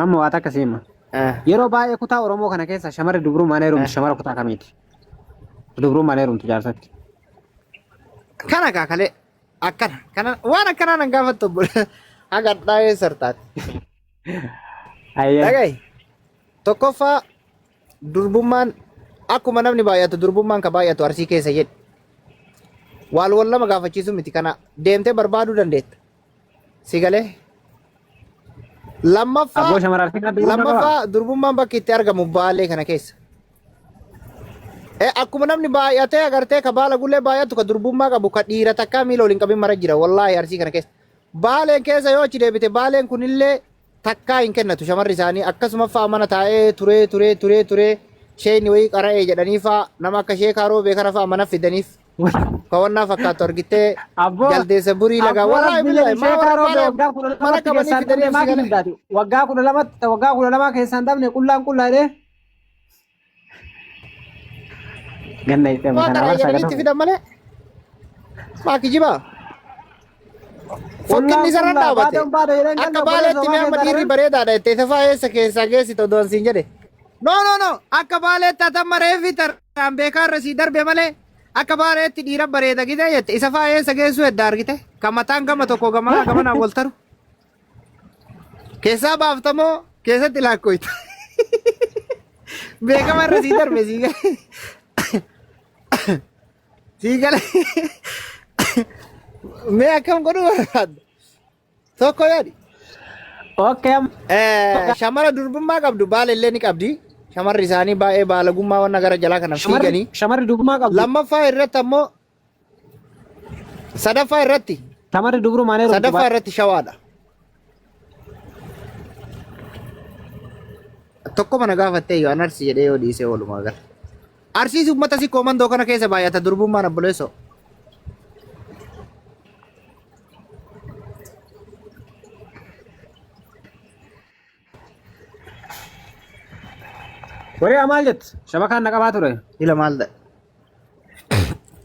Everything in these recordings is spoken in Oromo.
Amma waa takka si hima. Yeroo baay'ee kutaa Oromoo kana keessa shamarri dubrummaan heerumtu shamara kutaa kamiiti? Dubrummaan heerumtu jaarsatti. Kana kaa kalee akkana kana waan akkanaa nan gaafattu obbo haga dhaa'ee sartaati. Ayyee. Dhaga'i tokkoffaa durbummaan akkuma namni baay'atu durbummaan ka baay'atu arsii keessa jedhi. Waal wal lama gaafachiisuu miti kana deemtee barbaaduu dandeetta. Si galee? Lammaffaa Abboo shamara arsii kana durbummaa qabaa? lammaffaa durbummaan bakki itti argamu baalee kana keessa. Akkuma namni baay'atee agartee ka baala gullee baay'atu ka durbummaa qabu ka dhiira takkaa miila waliin qabin mara jira wallaahi arsii kana keessa. Baaleen keessa yoo achi deebite baaleen kunillee takkaa hin kennatu shamarri isaanii akkasuma fa'a mana taa'ee turee turee turee turee sheeyni wayii qara'ee jedhanii fa'a nama akka sheekaa roobee kana fa'a mana fidaniif kawannaa fakkaattu argittee Abboo jaldeessa burii lagaa abboo wallaahi rabbi billaahi jedhi maa sheekaa warra roobee baalee waggaa kudha mana lamatti qabanii keessaan dhabne fidaniif maa si galee. kijibdaati waggaa 12tti waggaa 12 keessaan dhabne qullaan qullaa jedhee ganna itti Maa kana qara'ee abarsaa jedhanii itti ganama fidan malee maa kijibaa. qullaan Fokkinni isarra qullaa dhaabate. baadoon baadoo jedheen Akka ganna baaleetti obboleessa mee waan amma keessaa dhiirri dhaban bareedaadha jettee isa faa eessa keessaa geessite odoon siin jedhe. No no no akka baaleetti atamma reefi tarraan beekaa irra sii darbe malee akka baaleetti dhiira bareeda gitee jette isa faa eessa geessuu edda argite kan mataan gama tokko gamanaa gamanaan wal taru. Keessaa baaftamoo keessatti laakkooyta. Beekama irra sii darbe sii gale. Sii gale. Mee akkam godhuu barbaadda? Tokko yaadi. Okay. Shamara durbummaa qabdu baala illee ni qabdi. Shamarri isaanii baay'ee baalagummaa wanna gara jalaa kana Shamarri fiiganii. shamarri durbummaa qabdu. Lammaffaa irratti ammoo sadaffaa irratti Shamarri dubrummaan heerumtu sadaffaa irratti shawaadha. Tokko mana gaafattee yoo an arsii jedhee yoo dhiisee walumaa gala. Arsiis uummata si koomandoo kana keessa baay'ata durbummaan obboleessoo. Waree maal jettu? Shabakaan na qabaa ture. Ila maal ta'e?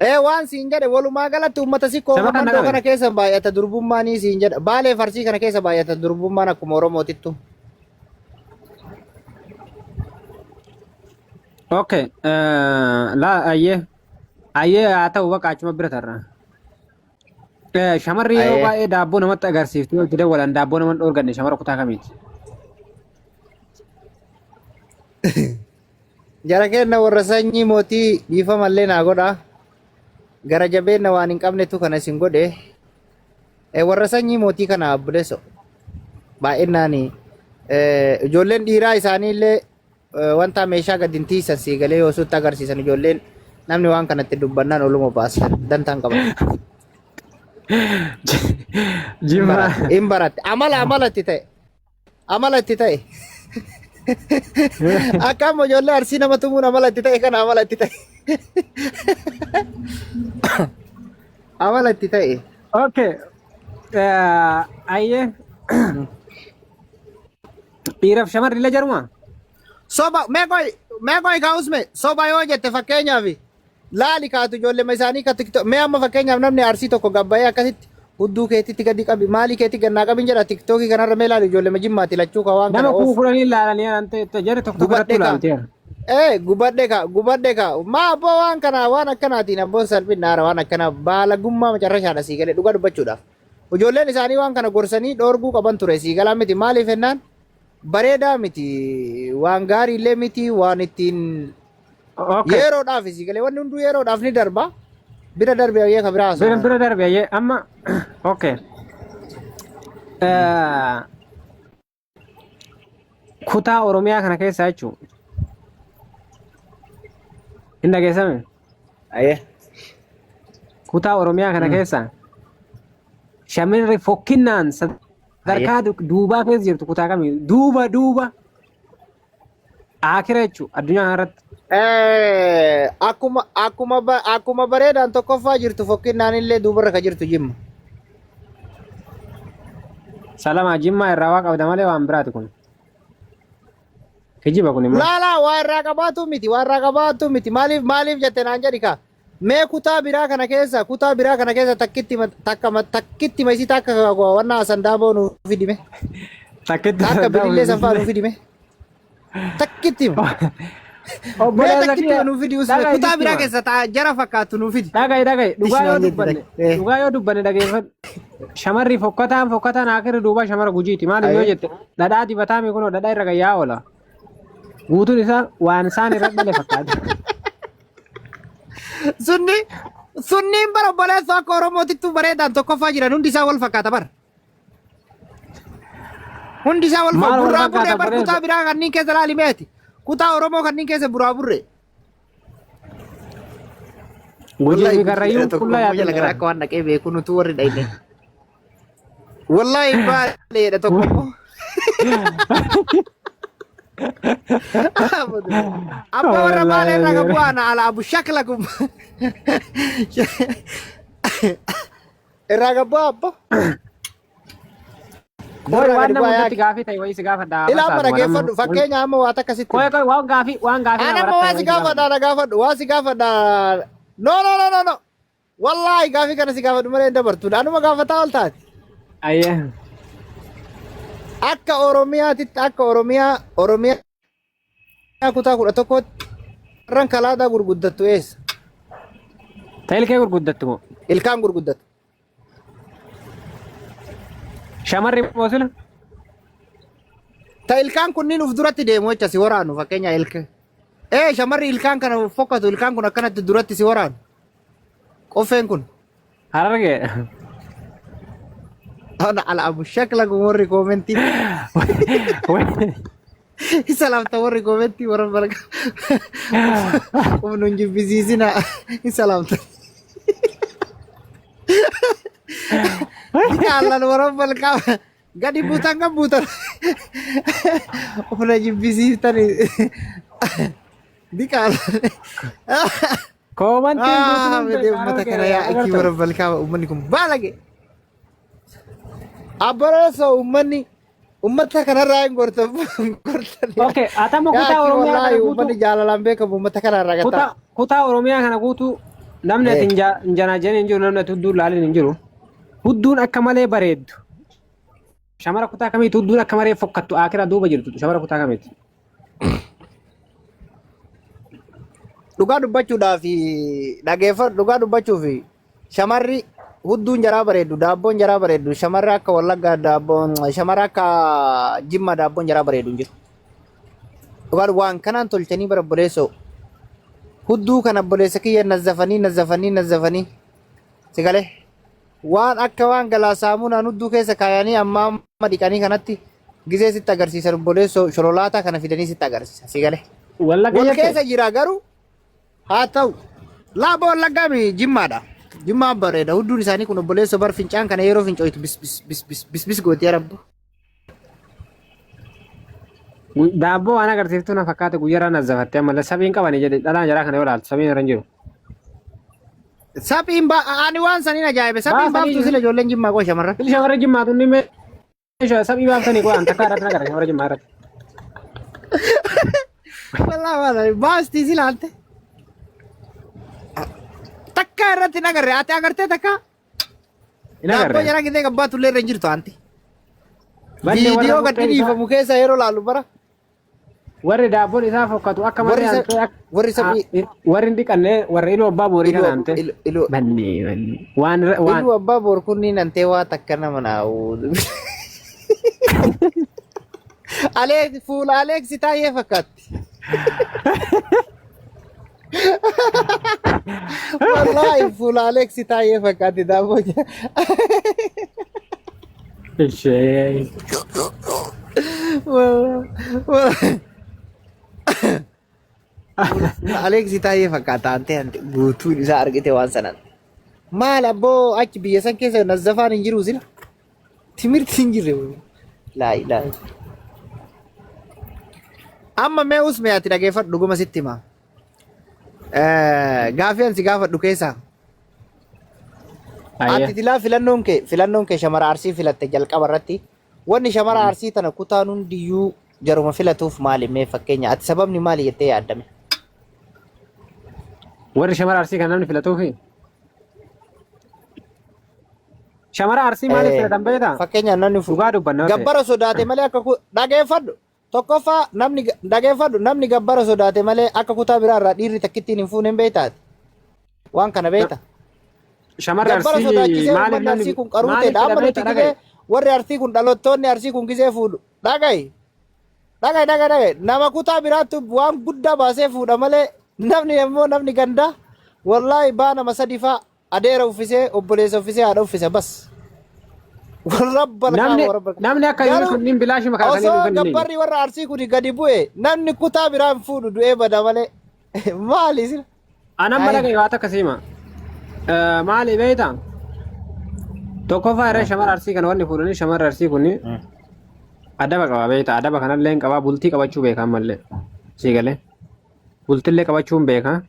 Ee waan siin jedhe walumaa galatti uummata sikkoo Shabakaan na mandoo qabe. kana keessa baay'ata durbummaanii siin jedha. Baalee farsii kana keessa baay'ata durbummaan akkuma Oromootittu. Okay. Laa ayyee. Ayyee haa ta'u baqa achuma bira tarra. Shamarri yeroo Ayyee. baay'ee daabboo namatti agarsiiftu yoo itti dawwalan daabboo nama hin dhoorganne shamara kutaa kamiiti? Jara keenna warra sanyii mootii dhiifamallee naa godha. Gara jabeenna waan hin qabnetu kana isin godhe. Warra sanyii mootii kana obboleesso. Baay'inaan ijoolleen dhiiraa isaanii illee wanta meeshaa gadi hin tiisan sii galee yoo sutti agarsiisan ijoolleen namni waan kanatti dubbannaan oluma baasa dantaan qaban. Hin Jimma. baratte. Hin baratte. Amala amala itti ta'e. Amala itti ta'e. Akka amma ijoollee arsii nama tumuun amala itti ta'e kana amala itti ta'e. Amala itti ta'e. Okay. Ayyee. Dhiiraaf shamarri illee jaruma? Soba mee qoy mee qoy kaa'us mee soba yoo jette fakkeenyaaf laali kaatu ijoollee isaanii ka tiktok mee amma fakkeenyaaf namni arsii tokko gabbayee akkasitti hudduu keetitti gadi qabi maalii keetti gannaa qabin jedha tiktookii kanarra mee laali ijoollee jimmaati lachuu ka waan Nama kana kuma oofu. kudhanii ilaalanii anaan ta'e jarri tokko tokko Gubadhe irratti ka. ilaalteera. Ee gubadhe ka gubadhe ka maa abboo waan kana waan akkanaatiin abboon salphinnaara waan akkana baalagummaa macarrashaadha sii galee dhugaa dubbachuudhaaf. Ijoolleen isaanii waan kana gorsanii dhoorguu qaban ture sii galaa miti maaliif jennaan bareedaa miti waan gaarii illee miti waan ittiin Okay. yeroodhaaf sii galee wanni hunduu yeroodhaaf ni darba bira darbe ayyee ka biraa Bira haasofna. bira darbe ayyee amma okay. Kutaa Oromiyaa kana keessaa jechuun hin dhageessame. Ayyee. Kutaa Oromiyaa kana keessaa shamarri fokkinnaan sadarkaa duubaa keessa jirtu kutaa kamii? Duuba duuba akira jechuun addunyaa kanarratti. Akkuma akkuma akkuma bareedaan tokkoffaa jirtu fokkinnaan illee duubarra ka jirtu jimma. Salamaa Jimmaa irraa waa qabda malee waan biraati kun. Kijiba kun immoo. Laalaa waa irraa qabaatu miti waa irraa qabaatu miti maaliif maaliif jette naan jedhi kaa mee kutaa biraa kana keessa kutaa biraa kana keessa takkitti takka takkitti maisii takka wannaa sandaaboo nuu fidime. Takkitti Ta akka bilillee san fa'aa nuu fidi mee. Takkitti hima. Mee Obboleessa takkitti kiyya nuu fidi usme dhaga'i kutaa sitti biraa hima. keessa ta'a jara fakkaattu nuu fidi. Dhaga'i dhaga'i Tish dhugaa yoo naan jetti dubbanne takki. Eh. dhugaa yoo dubbanne dhageeffadhu. Shamarri fokkataan fokkataan akirri duuba shamara gujiiti maaliif yoo Ayee. jette dhadhaa dibataame kunoo dhadhaa irra gayyaa oola. Guutuun isaa waan isaan irra dhale fakkaata. Sunni sunniin bara obboleessoo akka Oromootittuu bareedaan tokkoffaa jiran hundi isaa wal fakkaata bara. Hundi isaa wal Maal fakkaata. wal Burraa burree fakkaata bar kutaa obboleessa? biraa kanneen keessa laali meeti. Kutaa Oromoo kanneen keessa buraa burree. Gujii Wallahi fi gujii karrayyuun tokko qullaa immoo jala yaadanii gara akka waan dhaqee beeku nutu warri dhayne. Wallahi baaleedha tokko immoo. Abba warra baalee irraa qabu ana ala abu shakla kun. Irraa qabu abba. Boy Irraa waan gadi nama bu'aa hundatti yaaki. gaafii ta'e wayii si gaafadha Ilaa amma basaasuma namni. dhaggeeffadhu fakkeenya amma waa takka sitti Qoy hima. qoy waan gaafii Ana nama amma irratti waa ta'e si wayii si gaafadha. gaafadha na gaafadhu waa si gaafadha. No no no no no. Wallaahi gaafii kana si gaafadhu malee hin dabartu. Anuma gaafataa ol taate. Ayyee. Akka Oromiyaatitti akka Oromiyaa Oromiyaa kutaa 11tti warran kalaadaa gurguddattu eessa? Ta ilkee gurguddattu moo? Ilkaan gurguddattu. Shamarri moo sila? Ta ilkaan kunniin uf duratti deemu jecha si waraanu fakkeenya ilka. Ee shamarri ilkaan kana fokkatu ilkaan kun akkanatti duratti si waraanu. Qoffeen kun. Harargee. Ana ala abu shakla kun warri koomentii. Isa laafta warri koomentii warra balga. Of nun jibbisiisina. Isa laafta. Jaallan warra balqaa. Gadi buutan kan buutan. Of na jibbisiiftani. Diqaalan. Koomantiin guutuun Ah, miti uummata kana yaa akii warra balqaa uummanni kun baalage. Abbareessoo uummanni uummata kanarraa hin gortan gortan. Okay, atama Yaa kutaa akii Oromiyaa kana wallaahi uummanni guutuu jaalalaan beekamu uummata kanarraa kutaa gataa. kutaa Oromiyaa kana guutuu namni ati hin janaajaniin hin jiru namni ati hudduu laalin hin jiru. Hudduun akka malee bareeddu. Shamara kutaa kamiiti hudduun akka malee fokkattu akira duuba jirtu shamara kutaa kamiiti. Dhugaa dubbachuudhaaf dhageeffadhu dhugaa dubbachuuf shamarri hudduun jaraa bareeddu daabboon jaraa bareeddu shamarri akka wallaggaa daabboon shamarri akka jimma daabboon jaraa bareeddu hin jiru. Dhugaa waan kanaan tolchanii bara obboleessoo hudduu kana obboleessa kiyya nazzafanii nazzafanii nazzafanii si galee waan akka waan galaa saamunaan hudduu keessa kaayanii amma amma dhiqanii kanatti gizee sitti agarsiisan obboleessoo shololaataa kana fidanii sitti agarsiisan si galee. Wallagga Wal jette keessa jira garuu haa ta'u. Laaba wallaggaa mi jimmaadha. Jimmaan bareeda. Hudduun isaanii kun obboleessoo bar fincaan kana yeroo fincooytu bis bis bis bis bis bis gooti yaa rabbi. Daabboo waan agarsiiftuu na fakkaate guyyaarraa nazzafatte ammallee sabiin qabanii jedhe dhalaan jaraa kana yoo ilaaltu sabiin irra hin jiru. Saphiin ba ani waan saniin ajaa'ibe. Saphiin Baasanii baaftuu jiru. sila ijoolleen jimmaa koo shamarran. Sili shamarra jimmaatu inni meeshaa saphii baaftanii qo'an takka irratti nagara shamarra jimmaa irratti. Wallaahi wallaahi baastii si ilaalte. Takka irratti hin agarre ati agartee takka. Hin Daabboo agarre. jara gitee gabbaatu illee irra hin jirtu anti. Banne warra Viidiyoo gad buqqeen isaa dhiifamu keessa yeroo laalu bara. warri daabboon isaa fokkatu akka Warri malee sa antee warri saphii warri hin dhiqanne warri iluu abbaa boorii iluu kana antee. ilu ilu Banne banne waan waan iluu abbaa boor kunniin antee waa takka nama naa'u. Aleek fuula Aleeksi taayee fakkaatti. Wallaahi fuula Aleeksi taayee fakkaatti daabboo. Ishee. Fuula Aleeksi taayee fakkaata antee ante guutuun isaa argite waan sanan. Maal abboo achi biyya san keessa nazzafaan hin jiru sila. Timirti hin jirre. Laa ilaaha. Amma mee usme ati dhageeffadhu dhuguma sitti hima. Gaafii ani si gaafadhu keessaa. Ati Ayyee. tilaa filannoon kee shamara arsii filatte jalqaba irratti. Wanni shamara arsii tana kutaan hundiyyuu jaruma filatuuf maali mee fakkeenya ati sababni maali jettee yaaddame? Warri shamara arsii kan namni filatuufi. Shamara Arsii maaliif filatan beektaa? Fakkeenyaaf namni Dhugaa dubbanna yoo ta'e. Gabbara sodaate malee akka dhageeffadhu. Tokkoffaa namni dhageeffadhu, namni gabbara sodaate malee akka kutaa biraa irraa dhiirri takkittiin hin fuune hin beektaati. Waan kana beekta. Shamarri Gabbara Arsii sodaachisee maaliif uummanni namni Arsii kun qaruutee maaliif dha. Amma fila nuti beekta gizee dhagaye? warri Arsii kun dhalottoonni Arsii kun gizee fuudhu. Dhagayi. Dhagayi dhagayi dhagayi. Nama kutaa biraatti waan guddaa baasee fuudha malee namni immoo namni gandaa wallaahi baa nama sadi faa adeera uffisee, obboleessa uffisee, haadha uffise bas. Warra Namni warra namni akka inni Garuu kunniin bilaashuma kaasanii osoo dhufan ni. gabbarri warra Arsii kun gadi bu'e namni kutaa biraa hin fuudhu, du'ee bada malee. Maali sila? Anan mala Ayi. waa takka siima. Maali beektaa? Tokkoffaa irra shamara Arsii kana wanni fuudhanii shamarri Arsii kun adaba qaba beektaa? Adaba kanallee hin qabaa, bultii qabachuu beeka ammallee. Sii galee. Bultillee qabachuu hin beeka.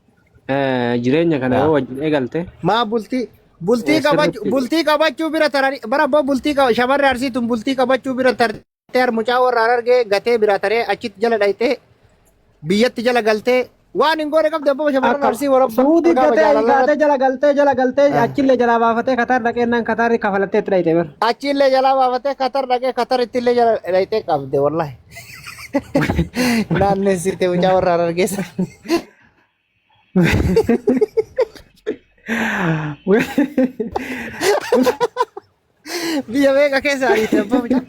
Jireenya kana yoo wajjin eegalte Maa bultii bultii qabachuu sirriitti bultii qabachuu bira taranii bara abbaa bultii qaba shamarri Arsii tun bultii qabachuu bira tartee mucaa warra Harargee gatee bira taree achitti jala dhayitee biyyatti jala galtee waan hin goone qabdi abbaa shamarran akka Arsii warra Suudii qaama gatee jaalala kaatee irratti jala galtee jala galtee achillee jalaa baafatee Kataar dhaqeennaan Kataarri kafalattee itti dhayite bara. Achillee jalaa baafatee Katar dhaqee Katar ittillee jala dhayitee qabde wallahi. Naannessite mucaa warra Harargeessa. Biyya meeqa keessa ariite abbaa mucaa?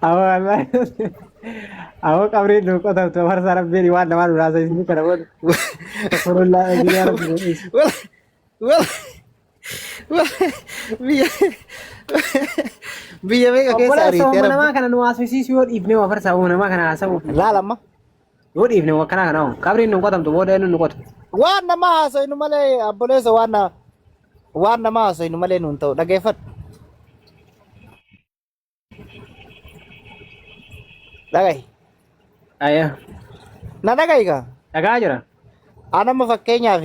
Awwa wallahi. Awwa qabriin nu qotamtu afarsaa rabbiin waan namaa nu raasayisni kana booda. Astaghfirullah yaa rabbi nu dhiisi. Wal wal wal biyya biyya meeqa keessa Obboleessa ariite uumama rabbi? namaa kana nu haasofsiisu yoo dhiifne afarsaa uumama namaa kana haasa'uuf Laala amma. yoo dhiifne akkanaa kana hoo qabriin nu qotamtu booda eenyu nu qotu. Waan namaa haasofnu malee obboleessa waan namaa haasofnu malee nuun ta'u dhageeffadhu. Dhagahi. Ayya Na dhagahi kaa. dhagaa jira. Anamma fakkeenyaaf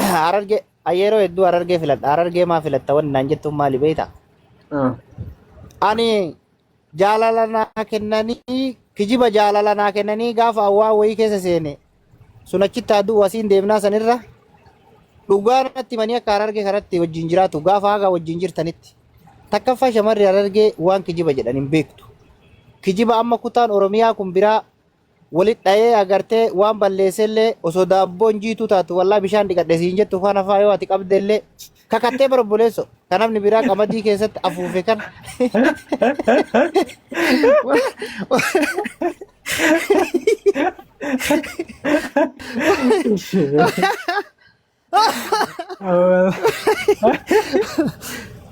Harargee yeroo hedduu Harargee filadha. Harargee maa filatta wanni naan jettuun maali beektaa? Ani jaalala naa kennanii kijiba jaalala naa kennanii gaafa awwaa wayii keessa seene sun achitti haa du'u asiin deemnaa sanirra dhugaa natti himanii akka Harargee kanatti wajjin jiraatu gaafa haga wajjin jirtanitti. Takkaffaa shamarri Harargee waan kijiba jedhan hin beektu. Kijiba amma kutaan Oromiyaa kun biraa walit dhayee agartee waan balleessellee osoo daabboon jiituu taatu wallaa bishaan dhiqadhe siin jettu faana faa yoo ati qabdellee kakattee bara obboleesso kan namni biraa qamadii keessatti afuufe kan.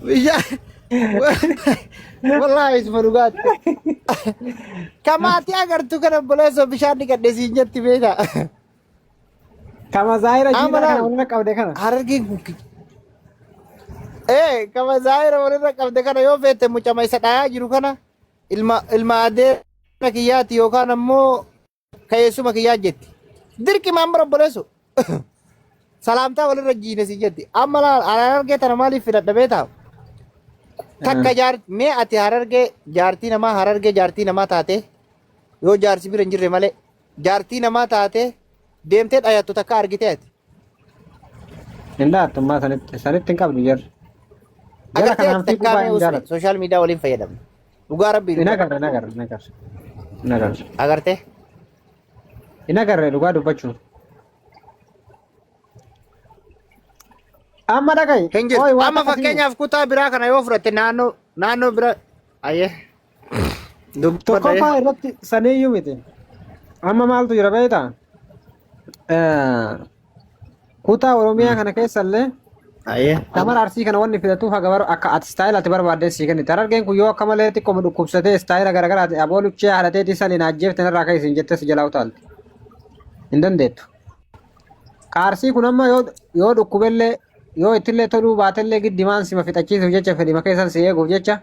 Bishaan wallaahi isuma dhugaatti. Kamaatii agartu kan obboleesso bishaan dhiqadhe siin jetti beekaa. Kama zaahira Amma jiidhaa kana laal. walirra qabde kana. Harargeen kun kama zaahira walirra qabde kana yoo feete mucama isa dhayaa jiru kana ilma ilma adeera kiyyaati yookaan ammoo ka'eessuma kiyyaa jetti. Dirqimaan bara obboleessu. Salaamtaa walirra jiine si jetti. Amma laal Harargee tana maaliif filadha beektaa? Takka jaar mee ati Harargee jaartii namaa Harargee jaartii namaa taate yoo jaarsi bira hin jirre malee jaartii namaa taate deemtee dhayattu takka argite ati. Hin dhaattummaa sanitti sanitti hin qabdu jarri. Jara Agartee kanaan ati fiiguu takkaa baay'ee mee hin usne jaalatu. sooshaal miidiyaa waliin fayyadamna. Dhugaa rabbii Hin dubbadha. agarre, hin agarre, hin agarre. Hin agarre. Agartee? Hin agarre dhugaa dubbachuuf. Amma dhaga'i. Hin jirtu. Ooyi waan Amma takka siin fakkeenyaaf kutaa biraa kana yoo fudhatte naannoo naannoo bira ayyee. Dubbadha. Tokkoffaa irratti saniyyuu miti. Amma maaltu jira beektaa? Kutaa Oromiyaa kana keessa illee Ayyee. shamara Arsii kana wanni filatuuf haga akka ati istaayila ati barbaadde sii kennite. Harargeen kun yoo akka malee xiqqooma dhukkubsatee istaayila garaagaraati aboo luchee haadhateetii saniin ajjeefte narraa ka'e siin jettee si jalaa utaalti. Hin dandeettu. Ka Arsii kun amma yoo dhukkubellee yoo ittillee toluu baatellee giddimaan sima fixachiisuuf jecha fedhima keessan si eeguuf jecha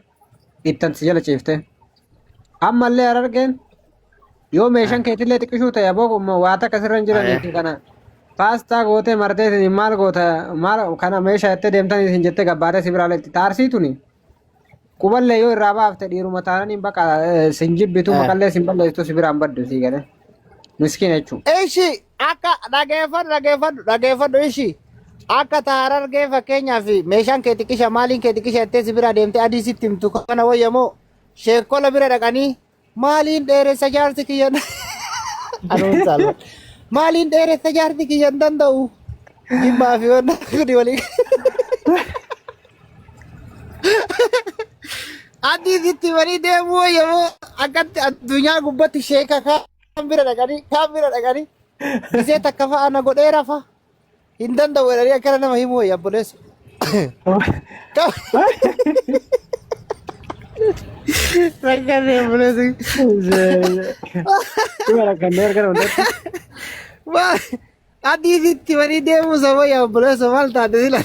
ittan si jala ciifte. Ammallee Harargeen yoo meeshaan keetillee xiqqishuu ta'e aboo waa takka sirra hin jiraniif kana paastaa gootee martee isin maal goota maal kana meeshaa jettee deemtan isin jettee gabbaatee si biraa leetti taarsii tuni quballee yoo irraa baafte dhiiruma taananiin baqa sin jibbitu maqallee sin balleessitu si biraan baddu sii galee miskiina jechuudha. Ishi akka dhageeffadhu dhageeffadhu dhageeffadhu ishi. Akka ta Harargee fakkeenyaaf meeshaan kee xiqqisha maaliin kee xiqqisha jettee si bira deemtee adii sitti himtu kana wayya moo sheekkola bira dhaqanii maaliin dheeressa jaarsi kiyya anuun saalfadha. Maaliin dheeressa jaarsi kiyya hin danda'u jimmaa fi wanna kuni walii adii sitti himanii deemuu wayya moo akkatti addunyaa gubbatti sheeka kaan bira dhaqanii kaan bira dhaqanii gisee takka fa'a na godheera fa'a. Hin danda'u jedhanii akkana nama himuu wayya obboleessa. Rakkate obboleessi. Dhuma rakkannee argana hundatti. Adii sitti banii deemuu isa wayya obboleessa maal taate sila.